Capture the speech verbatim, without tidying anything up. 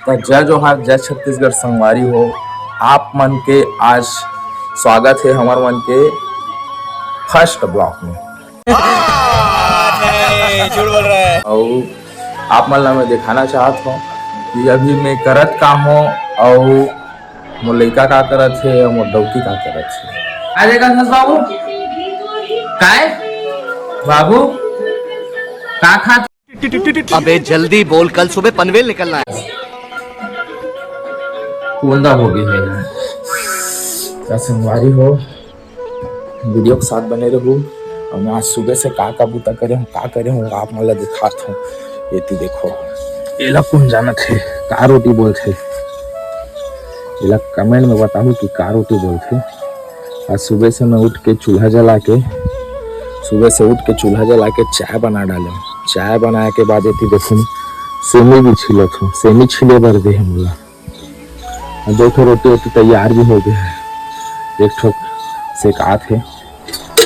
त जय जोहार, जय छत्तीसगढ़ संगवारी हो, आप मन के आज स्वागत हे हमर मन के फर्स्ट ब्लॉग में। नहीं, झूठ बोल रहा है। अउ आप मन ला मैं दिखाना चाहत हूँ कि अभी मैं करत का हूँ, अउ मोर लइका का करत हे, अउ मोर डौकी का करत हे। काय देखत हस बाबू? काय बाबू? का खात? अबे जल्दी बोल, कल सुबह पनवेल निकलना है। कोंदा हो गया है यार। का संगवारी हो, वीडियो के साथ बने रहू। अउ मैं आज सुबह से का का बूता करे हूँ, का करे हूँ, आप मन ला दिखात हूँ। एती देखो, एला कोन जानत हे, का रोटी बोलथे? एला कमेंट में बताहू कि का रोटी बोलथे। आज सुबह से मैं उठ के चूल्हा जला के, सुबह से उठ के चूल्हा जला के चाय बना डाले हूँ। चाय बनाए के बाद एती देखो, सेमी भी छीलत हूँ, सेमी छीले बर दे हे मोला। अउ दो ठो रोटी ओती तैयार भी हो गया है, एक ठो सेकात हे।